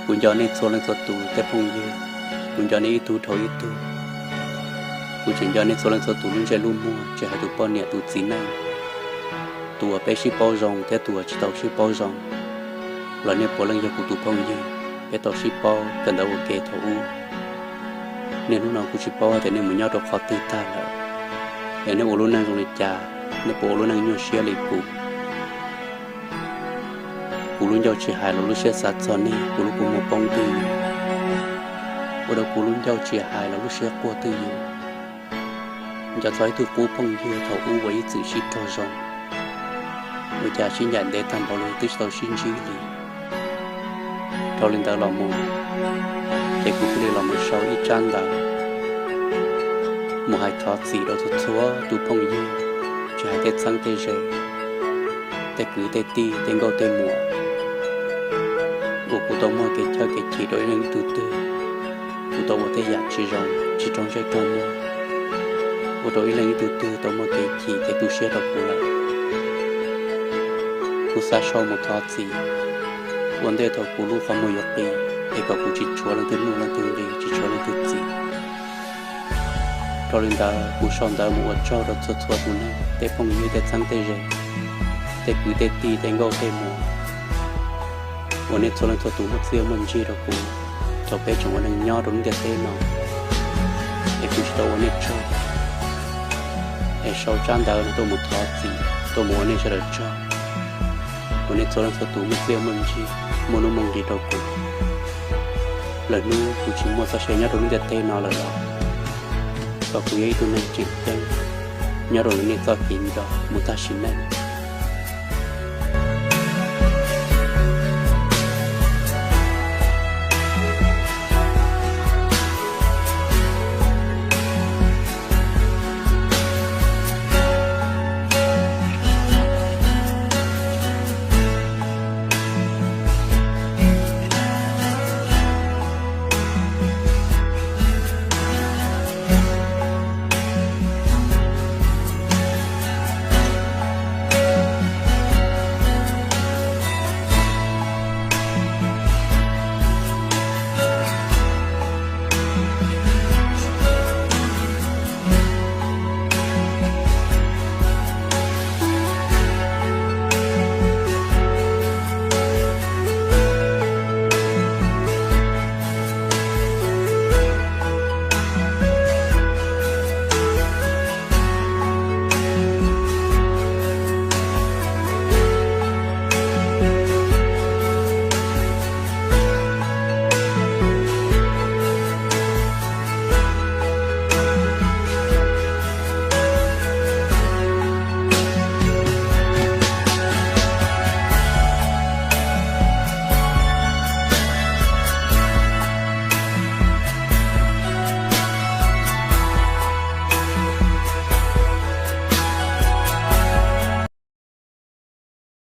Kuv nco nej txhua leej txhua tus tej phooj ywg, kuv nco nej ib tug dhau ib tug. Kuv tseem nco nej txhua leej txhua tus lub ntsej lub muag, tsis hais tus poj niam tus txiv neej, tus uas peb sib paub zoo thiab tus uas tsis tau sib paub zoo, los nej puav leej yog kuv tus phooj ywg, peb tau sib paub kawm ntawv ua ke thaum ub. Niaj hnub no kuv tsis paub hais tias nej mus nyob rau qhov twg tag lawm, es nej ua lub neej zoo li cas, nej puas ua lub neej nyuaj siab li kuv. Kuv lub ncauj tsis hais los lub siab xav txog nej, kuv lub kua muag poob twj ywm. Ua rau kuv lub ncauj tsis hais los lub siab quaj twj ywm. Nco txog ib tug qub phooj ywg thaum ub uas ib txwm sib raug zoo, ua cas sib ncaim ntev tag npaum li twb tsis tau sib ntsib li. Dhau li ntawd los mus, ces kuv thiaj li los mus sau ib tsab ntawv mus hais thov txim rau txhua txhua tus phooj ywg, tsis hais tej txheeb tej ze, tej kwv tej tij tej nkauj tej muam, uas kuv tau muaj kev chawj kev chim rau ib leeg ib tug twg, kuv tau ua tej yam tsis zoo tsis raug ntsej raug muag, ua rau ib leeg ib tug twg tau muaj kev chim kev tu siab rau kuv lawm. Kuv xav sau mus thov txim, ua ntej thaum kuv lub qhov muag yuav qis, es kom kuv tsis tshuav leej twg nuj leej twg nqi, tsis tshuav leej twg txim. Dhau li ntawd kuv sau ntawv mus ua tsaug rau txhua txhua tus neeg, tej phooj ywg tej txheeb tej ze, tej kwv tej tij tej nkauj tej muam, uas nej txhua leej txhua tus muaj txiaj muaj ntsig rau kuv, rau peb tsoom ua neej nyob rau lub ntiaj teb no, es kuv tsis tau ua nej tsaug, es sau tsab ntawv no tuaj mus thov txim, tuaj mus ua nej sawv daws tsaug, uas nej txhua leej txhua tus muaj txiaj muaj ntsig, muaj nuj muaj nqis rau kuv. Lwm hnub kuv tsis muaj txoj sia nyob rau lub ntiaj teb no lawm los, kom kuv yog ib tug neeg tseem ceeb nyob rau nej txoj kev nco mus tag sim neej.